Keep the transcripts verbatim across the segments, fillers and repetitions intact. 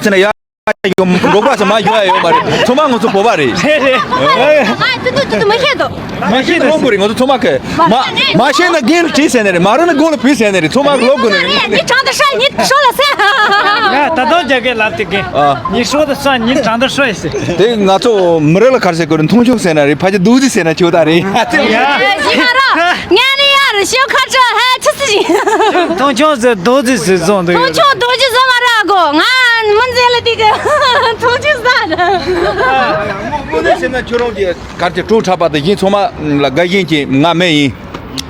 ཟེར་ན་ཡ་ཡོང་འབྲོག་པ་ཟེར་མ་ཡོང་ཡ་ཡོད་མ་རེད། ཚང་མ་ང་ཚོ་བོད་པ་རེད། རེད་རེད། ཨ་ཏུ་ཏུ་ཏུ་ཏུ་མ་ཤེས་དོ། མ་ཤེས་དོ། ཁོང་ཁོ་རེད། ང་ཚོ་ཚང་མ་གི་མ་མ་ཤེས་ན་རྒན་ལ་དྲིས་ཟེར་ནི་རེད། མ་རུ་ནི་དགོང་ལ་བུད་ཟེར་ནི་རེད། ཚང་མ་ལོག་དགོས་ནི་རེད། ཉི་གྲང་དུ་ཧྲ་ཉི་ཧྲོ་ལ་ཟེར། ཡ་ད་དུང་རྒྱ་སྐད་ལབ་དེ་གི། ཨ། ཉི་ཧྲོ་དུ་ཧྲ་ཉི་གྲང་དུ་ཧྲོ་ཡི་ཟེར། དེ་ང་ཚོ་མི་རིགས་ལ་ག་རེ་ཟེར་དགོས་རེད། མཐོང་ཆུང་ཟེར་ན་རེད། ཕ་གི་རྡོ་རྗེ་ཟེར་ན་ཆོག་ད་རེད། ཡ། ཡ་ཡ་ར། ང་ནི་ཡ་ར་ཤོ་ཁ་ཆོ་ཧ་ཆི་སི་ཞིག་མཐོང་ཆུང་ཟེར་རྡོ་རྗེ་ཟེར་བཟོ་འདུག་མཐོང་ཆུང་རྡོ་རྗེ་ཟེར་མ་ར་གོ། ང་མི་མཛེས་ལ་དེ་གི་མཐོང་ཆུང་ཟ་ར། དངོས་གནས་བཤད་ན་ཁྱོད་རང་གི་གར་གྱི་སྤྲོ་འཁྲབ་པ་དེ་གཞན་ཚང་མ་ལ་དགའ་ཞེན་གྱི་ང་མེད་ཡིན།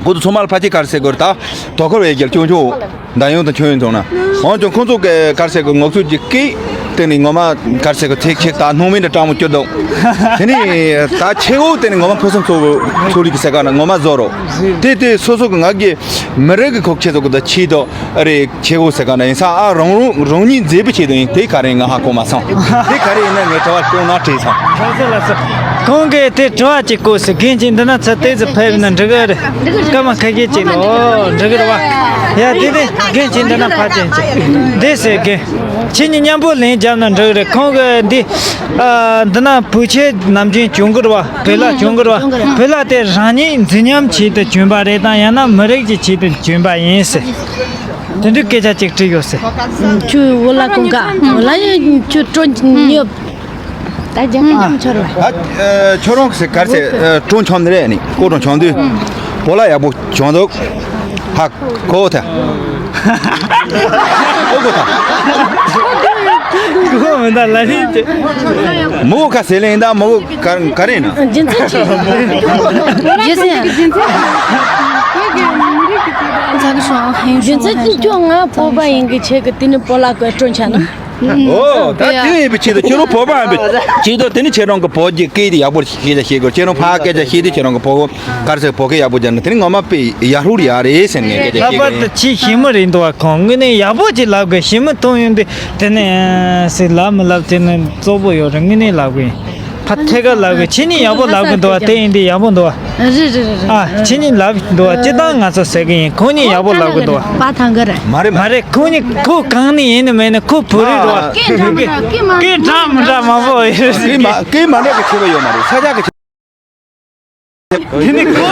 ཁོ་ཚོ་ཚང་མ་ལ་ཕལ་ཆེར་ག་རེ་ཟེར་དགོས་རེད། ད་དོ་ཁུར་བའི་རྒྱལ་སྐྱོང་ཆུང་མདའ་ཡོང་དང་ཁྱོན་ཡོན་ཚོང་ན། འོན་ཀྱང་ཁོ་ཚོ་གི་ག་རེ་ཟེར་དགོས། ངོ་ཚོད་ཀྱི་སྐད་སྟེང་ནས་ངོ་མ་ག་རེ་ཟེར་དགོས། ཐེག་ཆེག་དང་སྣང་མེད་འདྲ་སྤྲང་མོ་སྐྱོ་འདུག་དེ་ནས་ད་ཆེ་བོ་དེ་ནས་ངོ་མ་ཕུན་སུམ་ཚོགས་པའི་ཚོགས་རིག་གི་ཟེར་ག་ན་ངོ་མ་བཟོ་རོགས། དེ་དེ་སོ་སོ་གི་ང་གི་མི་རིགས་ཀྱི་ཁོག་ཆེ་ཚོ་གི་ད་ཆེད་དུ་ཨ་རེ་ཆེ་བོ་ཟེར་ག་ན་ཡིན་ས། ཨ་རང་རང་རང་ཉིད་མཛེས་པོ་ཆེད་དུ་ཡིན། དེ་ག་རེ་ང་ཧ་གོ་མ་སོང་། དེ་ག་རེ་ཡིན་ན་ངས་དྲི་བ་སྐྱོང་ན་དྲིས་སོང་། ལགས་སོ་ལགས་སོ། ཁོང་གིས་དེ་དྲི་བ་གཅིག་བཀོད་ཟེར། རྒན་གྱིས་འདི་ན་ཚུར་ཏོག་ཙམ་ཕེབས་ན་འགྲིག་གི་རེད། སྐར་མ་ཁ་ཤས་ཅིག་ལ། ཨོ་འགྲིག་གི་རེད་བ། ཡ་དེ་དེ་རྒན་གྱིས་འདི་ན་ཕར་ཅན་ཅིག་འདི་ཟེར། རྒན་ཁྱེད་གཉིས་མཉམ་པོ་ལན་བརྒྱབ་ན་འགྲིག་གི་རེད། ཁོང་གིས་འདི་ཨ་འདི་ན་བོད་ཆས་ནམ་རྒྱུན་གྱོན་གི་རེད་བ། བོད་ལྭ་གྱོན་གི་རེད་བ། བོད་ལྭ་དེ་རང་ཉིད་མཛེས་ཉམས་ཆེད་དུ་གྱོན་པ་རེད་དམ། ཡང་ན་མི་རིགས་ཀྱི་ཆེད་དུ་གྱོན་པ་ཡིན་ཟེར། དེ་འདྲའི་སྐད་ཆ་གཅིག་དྲིས་ཡོད་ཟེར། ཁྱོད་བོད་ལྭ་གོན་ག་བོད་ལྭ་ཡང་ཁྱོད་སྤྲོ་ཉོབ། ད་རྒྱ་སྐད་ཀྱང་འཆོར་བ། ད་ཁྱོད་རང་གི་ག་རེ་ཟེར། སྤྲོ་འཆམ་ནི་རེད། ནི་ཀོ་སྤྲོ་འཆམ་དུས་བོད་ལྭ་ཡག་པོ་གྱོན་འདུག་ཧ་གོ་ཐལ། ཨོ་གོ་ཐལ། གོ་མི་འདུག་ལ་ནི། མོ་ག་ཟེར་ལེན་ད་མོ་ག་ག་རེ་ན། རྒྱུ་མཚན་ཆེ། རྒྱུ་མཚན། རྒྱུ་མཚན་ཁྱོད་ང་བོད་པ་ཡིན་གི་ཆེ་གི་དེ་ནི་བོད་ལྭ་གོན་སྤྲོ་འཆམ་ན། ཨོ་ད་དེ་ཡིན་པའི་ཆེད་དུ་ཁྱེད་རང་བོད་པ་ཡིན་པའི་ཆེད་དུ། དེ་ནི་ཁྱེད་རང་གི་བོད་ཀྱི་སྐད་དེ་ཡག་པོ་ཤེས་ད་ཤེས་དགོས། ཁྱེད་རང་ཕ་སྐད་ཆ་ཤེས་དུས་ཁྱེད་རང་གི་བོད་ག་རེ་ཟེར། བོད་སྐད་ཡག་པོ་སྦྱར་ན་དེ་ནི་ངོ་མ་དཔེ་ཡར་ལྷུག་ཡག་རེད་ཟེར་ནས་སྐད་ཆ་ལྷག་པར་དུ་ཁྱེད་ཞི་མི་རེད་འདུག་བ། ཁོང་དངོས་གནས་ཡག་པོ་ཅིག་ལབ་དགོས། ཞི་མི་མཐོང་ཡོང་དུས་དེ་ནི་ཟེར་ལབ་མི་ལབ་དེ་ནི་གཙོ་བོ་ཡོད་རེད། དངོས་གནས་ལབ་དགོས། ཕ་ཐད་ཀར་ལབ་དགོས། ཁྱེད་གཉིས་ཡག་པོ་ལབ་གི་འདུག་བ། དེ་ཡིན་དུས་ཡག་པོ་འདུག་བ། རེད་རེད་རེད་རེད། ཨ་ཁྱེད་གཉིས་ལབ་འདུག་བ། སྤྱིར་བཏང་ང་ཚོ་ཟེར་གི་ཡིན། ཁོང་གཉིས་ཡག་པོ་ལབ་གི་འདུག་བ། པ་ཐང་གི་རེད། མ་རེད་མ་མ་རེད། ཁོང་གཉིས་ཁོ་གང་ནས་ཡིན་ནི་མིན་ནི་ཁོ་བོད་རིགས་རེད་བ། སྐད་འདྲ་མི་འདྲ་མང་པོ་ཡོད། སྐད་མ་སྐད་མ་འདྲ་གི་ཁྱད་པར་ཡོད་མ་རེད། ས་ཆ་གི་ཁྱད་པར། དེ་ནི་ཁོ།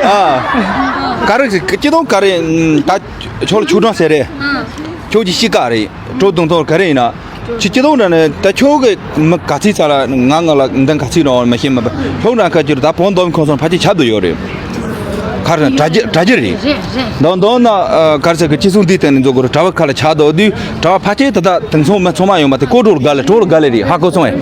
ཨ། ག་རེ་ཟེར། སྐྱིད་སྡུག་ག་རེ། ད་ཁྱོད་ལ་ཆུ་གྲང་ཟེར་རེད། ཁྱོད་ཀྱི་གཤིས་ཀ་རེད། དྲོ་བདུན་ཐོག་ག་རེ་ཡིན་ན། ཁྱོད་སྐྱིད་སྡུག་འདྲ་ནི་ད་ཁྱོད་ཀྱི་མི་ག་ཚིག་ཚ་ལ་ང་ང་ལ་འདང་ག་ཚིག་རང་མི་ཤེས་མ་པ། ཁྱོད་རང་ཁ་ཅིར་ད་བོད་འདོམ་ཁོ་སོང་ཕལ་ཆེར་ཁྱབ་དུ་ཡོད་རེད། ག་རེ་དྲ་རྒྱ་དྲ་རྒྱ་རེད། རེད་རེད། འདང་འདང་ན་ག་རེ་ཟེར་གི་སྤྱི་ཚོགས་འདི་སྟེང་ནས་འཛུལ་དགོས་རེད། གྲྭ་བ་ཁ་ལ་ཆགས་འདུག་དུས་གྲྭ་བ་ཕལ་ཆེར་ད་ལྟ་དེང་སང་མི་ཚང་མ་ཡོང་མ་དེ་ཀོ་གྲོགས་ལ་དགའ་ལེ། གྲོགས་ལ་དགའ་ལེ་རེད། ཧ་གོ་སོང་ངས།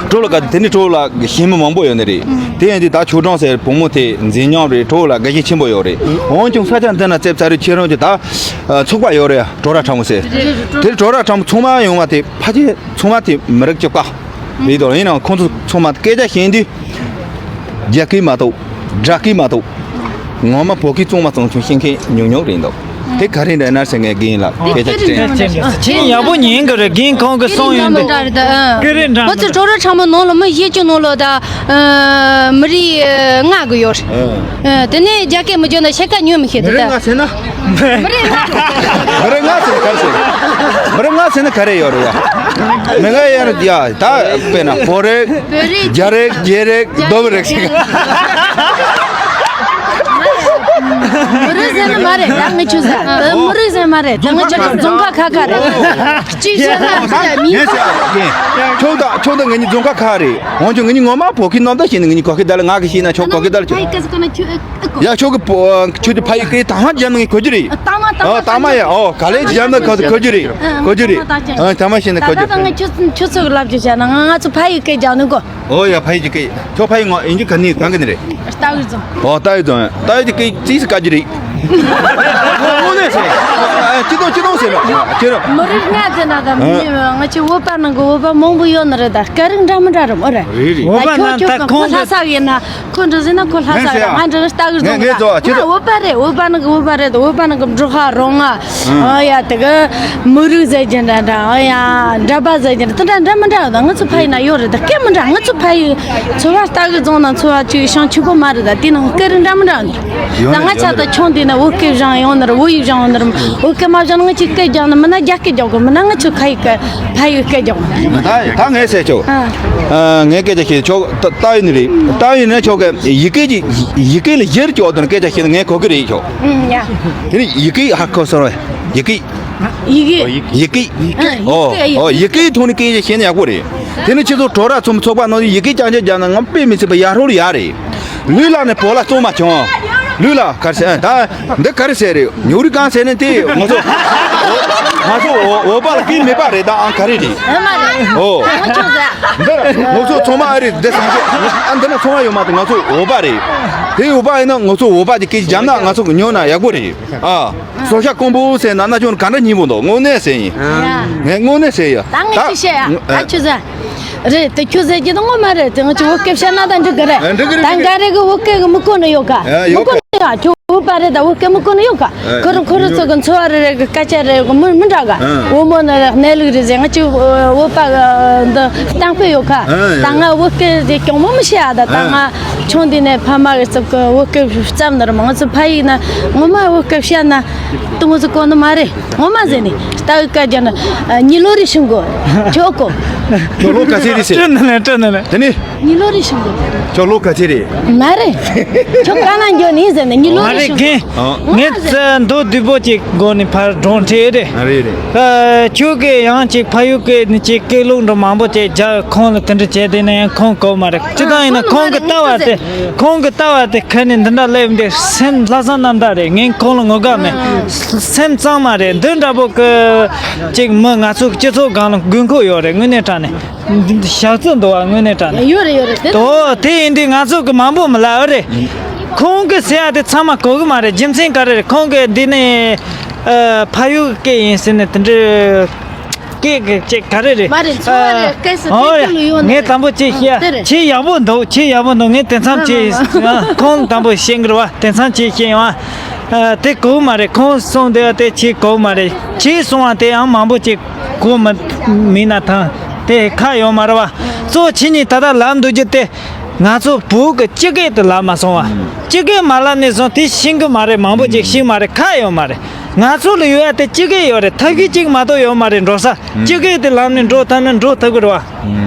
གྲོགས་ལ་དགའ་དེ་ནི་གྲོགས་ལ་ཞེན་མི་མང་པོ་ཡོད་ནི་རེད། དེ་ཡིན་དུས་ད་ཆུ་གྲང་ཟེར་བུ་མོ་དེ་མཛེས་ཉམས་རེད། གྲོགས་ལ་དགའ་ཞེན་ཆེན་པོ་ཡོད་རེད། འོན་ཀྱང་ས་ཆ་འདི་ན་ཙེབ་ཚ་རེད། ཁྱེད་རང་ཚོ་ད་ཚོགས་པ་ཡོད་རེད། གྲོགས་ར་ཕྲ་མོ་ཟེར། དེ་གྲོགས་ར་ཕྲ་མོ་ཚང་མ་ཡོང་བ་དེ་ཕལ་ཆེར་ཚང་མ་དེ་མི་རིགས་གཅིག་པ་རེད་དོ། ཡིན་ནའང་ཁོང་ཚོ་ཚང་མ་སྐད་ཆ་བཤད་དུས་རྒྱ་སྐད་མ་གཏོགས་དགྲ་སྐད་མ་གཏོགས་ངོ་མ་བོད་སྐད་གཙང་མ་གཙང་ཆུང་ཤེས་མཁན་ཉུང་ཉུང་རེད་འདུག་དེ་ག་རེ་འདྲ་ན་ཟེར་ངས་རྒན་ལ་སྐད་ཆ་དྲིས། ཁྱེད་ཡག་པོ་ཉན་གི་རེད། རྒན་ཁོང་གི་གསུང་ཡོང་དུས་སྐད་རིགས་འདྲ་མི་འདྲ་རེད། ད་སྐད་རིགས་འདྲ་ང་ཚོ་གྲོགས་ར་ཕྲ་མོ་ནང་ལ་མི་བཞི་བཅུ་ནང་ལ་ད་མི་རིགས་ལྔ་གི་ཡོད་རེད། དེ་ནས་རྒྱ་སྐད་མི་སྦྱོང་ན་ཕྱེད་ཀ་ཉོ་མི་ཤེས། མི་རིགས་ལྔ་ཟེར་ན། མི་རིགས་ལྔ། མི་རིགས་ལྔ་ཟེར་ན་ག་རེ་ཟེར། མི་རིགས་ལྔ་ཟེར་ན་ག་རེ་ཡོད་རེད་ཡ། མི་ལྔ་ཡ་རེད་ཡ། ད་དཔེར་ན་བོད་རིགས། བོད་རིགས། རྒྱ་རིགས། རྒྱའི་རིགས། རྒྱ་རིགས། རྡོ་བའི་རིགས་ཟེར། མི་རིགས་ཟེར་ན་མ་རེད། ད་ངས་ཁྱོད་ཟེར། མི་རིགས་ཟེར་མ་རེད། ད་ངས་ཁྱོད་རྫོང་ཁ་ཁ་ཁ་རེད། གཅིག་བཤད་ན་ད་མིང་། ཁྱོད་དང་ཁྱོད་དང་ངེད་གཉིས་རྫོང་ཁ་ཁ་རེད། འོན་ཀྱང་ངེད་གཉིས་ངོ་མ་བོད་སྐད་རྣམ་དག་བཤད་ནས་ངེད་གཉིས་གོ་སྐད་བརྡ་ལ། ང་གིས་བཤད་ན་ཁྱོད་གོ་སྐད་བརྡ་ལ་ཁྱོད། ཕ་ཡི་སྐད་ཟེར་ག་ན་ཁྱོད་ཨེ་ཨེ་གོ། ཡ་ཁྱོད་ཀྱི་བོ་ཁྱོད་ཀྱི་ཕ་ཡི་སྐད་དང་མ་རྒྱབ་ན་ངས་གོ་རྒྱུ་རེད། ཨ་དང་མ་དང་མ། ཨ་དང་མ་ཡ། ཨོ་ག་ལེ་རྒྱབ་ན་གོ་གོ་རྒྱུ་རེད། ཨ་གོ་རྒྱུ་རེད། ཨ་དང་མ་བཤད་ན་གོ་ད་རྒྱུ། ད་ད་ངས་ཁྱོད་ཁྱོད་ཚོ་གི་ལབ་རྒྱུ་བྱས་ན་ང་ང་ཚོ་ཕ་ཡི་སྐད་རྒྱག་ནི་གོ། ཨོ་ཡ་ཕ་ཡི་གི་སྐད། ཁྱོད་ཕ་ཡི་ངོ་ཡིན་གྱི་ག་ནི་གང་གི་ནི་རེད། རྟའུ་རྫོང་། ཨོ་རྟའུ་རྫོང་། རྟའུ་གི་སྐད་ཙིག་ཟིག་ག་རྒྱུ་རེད། དངོས་གནས་ཟེར། ཨ་སྐྱིད་སྡུག་སྐྱིད་སྡུག་ཟེར་ལ། ཁྱེད་རང་། མི་རིགས་ལྔ་ཟེར་ན་ད། ཨ། མི་ང་ཚོའི་བོད་པ་ནང་གི་བོད་པ་མང་པོ་ཡོད་ནི་རེད། ད་སྐད་རིགས་འདྲ་མི་འདྲ་རེད་མོ་རེད། རེད་རེད། བོད་པ་ད་ཁྱོད་ནང་ད་ཁྱོད་ཁོང་ཁོ་ལྷ་གི་ས་ཡིན་ན། ཁོ་འདྲ་ཟེར་ན་ཁོ་ལྷ་ས་རེད། ང་འདྲ་ལྟ་གི་ང་ང་ཚོ་ཨ་ཁྱེད་ང་ཚོ་བོད་པ་རེད། བོད་པ་ནང་གི་བོད་པ་རེད། བོད་པ་ནང་གི་འབྲོག་ཁ་རོང་ང་། ཨ་ཡ་དེ་གི་མི་རིགས་ཟེར་གྱི་འདྲ་འདྲ། ཨ་ཡ་འདྲ་པ་ཟེར་གྱི་འདྲ། དེ་འདྲ་འདྲ་མི་འདྲ་ད། ང་ཚོ་ཕ་ཡིན་ན་ཡོད་རེད། ད་སྐད་མི་འདྲ། ང་ཚོ་ཕ་ཡི་ཚོ་བ་ལྟ་གི་རྫོང་ན་ཚོ་བ་ཅིག་ཤང་ཆུ་པོ་མ་རེད། ད་དེ་ནང་སྐད་རིགས་འདྲ་མི་འདྲ་འདུག་ད་ང་ཆ་ད་ཆུང་དེ་ན་བོད་སྐད་སྦྱང་ཡོང་ནི་རེད། བོད་ཡིག་སྦྱང་ཡོང་ནི་རེད། བོད་སྐད་མ་སྦྱང་ན་ང་ཅིག་སྐད་རྒྱག་ན་མིན་ན་རྒྱ་སྐད་རྒྱག་དགོས། མིན་ན་ང་ཚོ་ཁ་ཡི་སྐད་ཕ་ཡི་སྐད་རྒྱག་དགོས། ད་ད་ངས་ཟེར་ཆོག་ཨ། ཨ། ངས་སྐད་ཆ་ཤེས་ཆོག་ད་ད་ཡིན་ནི་རེད། ད་ཡིན་ན་ཆོག་གི། ཡི་གེ་གི་ཡི་གེ་ལ་ཡར་སྐྱོར་དང་སྐད་ཆ་ཤེས་ན་ངས་གོ་གི་རེད་ཆོག་ཨུམ་ཡ། དེ་ནི་ཡི་གེ་ཧ་གོ་སོང་བས། ཡི་གེ་ཡི་གེ་ཡི་གེ་ཨ། ཨོ་ཡི་གེ་ཨོ་ཡི་གེའི་ཐོག་ནས་སྐད་ཆ་བཤད་ན་ཡག་པོ་རེད། དེ་ནི་ཁྱེད་ཚོ་གྲོགས་ར་ཚོ་ཚོགས་པ་ནང་ཡི་གེ་རྐྱང་རྐྱང་རྒྱག་ན་ང་དཔེ་མི་སྲིད་པ་ཡར་ཧྲོལ་ཡར་རེད། ལུས་ལ་ནི་བོད་ལ་གཙོ་མ་བྱུང་། ལུས་ལ་ག་རེ་ཟེར་ད་འདི་ག་རེ་ཟེར་རེད། ཉུག་རི་གང་ཟེར་ནས་དེ་ང་ཚོ་ང་ཚོ་འོ་བོད་པ་ལ་སྐད་མེད་པ་རེད། ད་ཨང་ག་རེ་རེད། ཨེ་མ་རེད། ཨོ། ང་ཚོ་ཟ། འདི་ང་ཚོ་ཚང་མ་ཨ་རེད། འདི་སང་ཚོ་ཨ་འདི་ན་ཚང་མ་ཡོད་མ་རེད། ང་ཚོ་འོ་བ་རེད། དེ་འོ་བ་ཡིན་ན་ང་ཚོ་འོ་བ་གི་སྐད་ཆ་རྒྱབ་ན་ང་ཚོ་གི་ཉོ་ན་ཡག་པོ་རེད། ཨ། སོ་ཤ་ཀོང་པོ་ཟེར་ན་ན་ཆུང་ག་འདྲ་ཉིན་པོ་འདུག་དངོས་གནས་ཟེར་ཡིན། ཡ། ངས་དངོས་གནས་ཟེར་ཡ། ད་ངས་ཅི་བཤད་ཡ། ད་ཁྱོད་ཟ། རེད་དེ་ཁྱོད་ཟ་གྱི་ད་ངོ་མ་རེད། དེ་ང་ཚོ་བོད་སྐད་བཤད་ན་ད་འགྲིག་གི་རེད། ཨ་འགྲིག་གི་རེད། ད་འགའ་རེ་གི་བོད་སྐད་གི་མི་གོ་ནི་ཡོད་ག་ཨ་མི་ཡོད་གོ་ག་ནི་ཡོད། ཁྱོད་བོད་པ་རེད། ད་བོད་སྐད་མི་གོ་ནི་ཡོད་ག་ཨ་ཁོ་རང་ཁོ་རང་ཚོ་གི་འཚོ་བ་རེ་རེ་གི་སྐད་ཆ་རེ་གི་མི་མི་འདྲ་ག་ཨ་བུ་མོ་ནི་རེད། གནས་ལུགས་རེད་ཟེར། ང་ཚོ་བོད་པ་གི་འདི་གཏམ་དཔེ་ཡོད་ག་ཨ་ཡ་ད་ང་བོད་སྐད་དེ་གྱོང་མོ་མི་བཤད་ཨ། ད་ད་ཨ་ང་ཆུང་དུས་ནས་ཕ་མ་གི་རྩིབ་གི་བོད་སྐད་བརྩམས་ནི་རེད་མ། ང་ཚོ་ཕ་ཡིག་ན་ངོ་མ་བོད་སྐད་བཤད་ན། ཏུ་ངོ་ཚོ་གོ་ནི་མ་རེད། ངོ་མ་ཟེར་ནི། ལྟ་བུ་བཀའ་རྒྱ་ནི། ཉི་ལོ་རེ་ཤིང་གོ་ཁྱོད་གོ་ཁྱོད་ལོ་ག་ཚོད་རེད་ཟེར། སྤྲོ་ནི་ལེ་སྤྲོ་ནི་ལེ། དེ་ནི། ཉི་ལོ་རེ་ཤིང་གོ་ཁྱོད་ལོ་ག་ཚོད་རེད། མ་རེད། ཁྱོད་ག་ན་འགྱོ་ནི་ཟེར་ནི་ཉི་ལོ་མ་རེ་རེད་ཤིང་གོ་རྒན། ངོ་མ་ངས་ཟེར་ནི། ཚེ་མདོ་སྡུག་པོ་ཅིག་སྒོ་ནས་ཕར་གྲོང་ཁྲེ་རེད། ཨ་རེད་རེད། ཨ་ཁྱོད་ཀྱིས་ཡང་ཅིག་ཕ་ཡུལ་སྐད་ནི་ཅིག་སྐད་ལུགས་འདྲ་མང་པོ་ཅིག་རྒྱ་ཁོང་ལ་དེ་འདྲ་བྱས་དེ་ནས་ཡང་ཁོང་གོ་མ་རེད། ཅི་ལྟར་ཡིན་ན་ཁོང་གི་ལྟ་བ་དེ། ཁོང་གི་ལྟ་བ་དེ་ཁ་ནས་འདི་འདྲ་སླེབས་འདི་སེམས་ལྷག་བསམ་རྣམ་དག་རེད། ངས་ཁོང་ལ་ངོ་དགའ་མེད། སེམས་གཙང་མ་རེད། འདི་འདྲ་པོ་གི་ཅིག་མི་ང་ཚོ་སྤྱི་ཚོགས་སྒང་ལ་དགོས་མཁོ་ཡོད་རེད། དངོས་གནས་དྲང་གནས་ཞག་རྩི་འདུག་བ། དངོས་གནས་དྲང་གནས། ཡོད་རེད་ཡོད་རེད་དེ། དོ་དེ་ཡིན་དུས་ང་ཚོ་གི་མང་པོ་མི་ལབ་རེད། ཁོང་གི་ཟེར་ཡ་དེ་ཚང་མ་གོ་གི་མ་རེད། རྒྱུ་མཚན་ག་རེ་རེད། ཁོང་གི་འདི་ནས་ཨ་ཕ་ཡུལ་སྐད་ཡིན་ཟེར་ནས་དེ་འདྲའི། སྐད་ཀྱི་ཅིག་ག་རེ་རེད། མ་རེད། འཚོ་བ་རེད། སྐད་སུ་ཨོ་སྐད་ཡ། ཀུན་ལ་ཡོད་ནི་ངས་རེད། དང་པོ་ཅིག་ཨ་བཤད། དེ་རེད། ཁྱེད་ཡག་པོ་འདུག་ཁྱེད་ཡག་པོ་འདུག་ངས་དེ་མཚམས་ཅིག་ཨ་ཁོང་དང་པོ་བཤད་གི་རེད་བ། དེ་མཚམས་ཅིག་བཤད་ཡོང་ཨ། དེ་གོ་མ་རེད། ཁོང་གསུངས་དེ་དེ་ཁྱེད་གོ་མ་རེད། ཁྱེད་གསུངས་བ་དེ་ཡང་མང་པོ་ཅིག་གོ་མི་མིན་ན་ཐང་དེ་ཁ་ཡོད་མ་རེད་བ། གཙོ་བོ་ཁྱེད་གཉིས་ད་ལྟ་ལབ་འདུག་རྒྱུ་དེ། ང་ཚོ་བོད་ཀྱི་སྤྱི་སྐད་དུ་ལབ་མ་སོང་བ། སྤྱི་སྐད་མ་ལབ་ནས་བཟུང་དེ་ཤེས་གི་མ་རེད། མང་པོ་ཅིག་ཤེས་མ་རེད། ཁ་ཡོད་མ་རེད། ང་ཚོ་ལ་ཡོད་ཡ་དེ་སྤྱི་སྐད་ཡོད་རེད། ཐབས་ཤེས་གཅིག་མ་གཏོགས་ཡོད་མ་རེད། འགྲོ་ས་སྤྱི་སྐད་དེ་ལམ་ནས་འགྲོ་ཐབས་ན་འགྲོ་ཐུབ་གི་རེད་བ།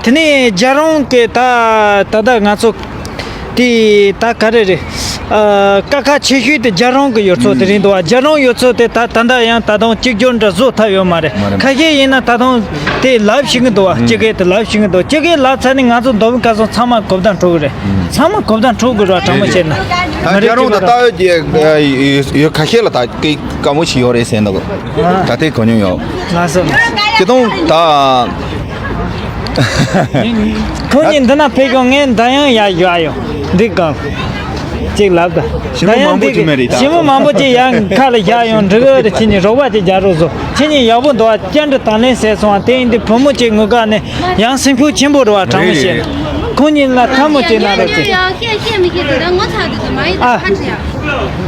དེ་ནས་རྒྱལ་རོང་གི་ད་ད་ལྟ་ང་ཚོ་དེ་ད་ག་རེ་རེད། ཨ་ཀ་ཁ་ཆེ་ཤོས་དེ་རྒྱལ་རོང་གི་ཡུལ་ཚོ་དེ་རེད་འདུག་བ། རྒྱལ་རོང་ཡུལ་ཚོ་དེ་ད་ད་ལྟ་ཡང་ད་དུང་གཅིག་གྱུར་འདྲ་བཟོ་ཐབས་ཡོད་མ་རེད། མ་རེད། ཁ་ཤས་ཡིན་ན་ད་དུང་དེ་ལབ་ཤེས་གི་འདུག་བ། སྤྱི་སྐད་དེ་ལབ་ཤེས་གི་འདུག་སྤྱི་སྐད་ལབ་ཚར་ནས་ང་ཚོ་མདོ་དབུས་ཁམས་གསུམ་ཚང་མ་གོ་བརྡ་འཕྲོད་གི་རེད། ཚང་མ་གོ་བརྡ་འཕྲོད་དགོས་ར། དྲང་མོ་བཤད་ན། ད་རྒྱལ་རོང་དང་ལྟ་བའི་ཡུལ་ཁ་ཤས་ལ་ད་སྐད་དཀའ་མོ་ཞིག་ཡོད་རེད་ཟེར་འདུག་ད་དེ་གོ་མྱོང་ཡོད། ལགས་སོ། ཁྱེད་དང་ད། ཁོང་གཉིས་འདི་ན་ཕེབས་ཀྱང་ངས་འདི་ཡང་ཡར་བཞག་ཡོང་འདི་གང་། ཅིག་ལབ་ད། ཞི་མོ་མང་པོ་ཅིག་མེད་རེད་ད། ཞི་མོ་མང་པོ་ཅིག་ཡང་ཁ་ལ་བཞག་ཡོང་འགྲིག་གི་རེད། ཁྱེད་གཉིས་རོགས་པ་ཅིག་རྒྱག་རོགས་བཟོ། ཁྱེད་གཉིས་ཡག་པོ་འདུག་བ། བཅར་འདྲི་དང་ལེན་བྱས་སོང་བ། དེ་ཡིན་དུས་བུ་མོ་ཅིག་ངུ་ག་ནས། ཡང་སེམས་ཤུགས་ཆེན་པོ་རེད་བ། དྲང་མོ་བཤད་ན། ཁོང་གཉིས་ལ་ཐལ་མོ་བྱས་ན་རོགས་བྱེད།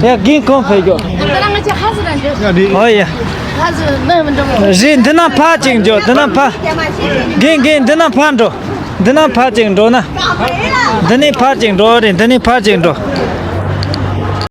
ཡ་རྒན་ཁོང་ཕེབས་འགྱོ། ཨོ་ཡ། རེད། འདི་ན་ཕར་ཅིག་འགྱོ། འདི་ན་ཕར། རྒན་རྒན་འདི་ན་ཕར་འགྲོ། འདི་ན་ཕར་ཅིག་འགྲོ་ན། འདི་ནས་ཕར་ཅིག་འགྲོ་རེད། འདི་ནས་ཕར་ཅིག་འགྲོ།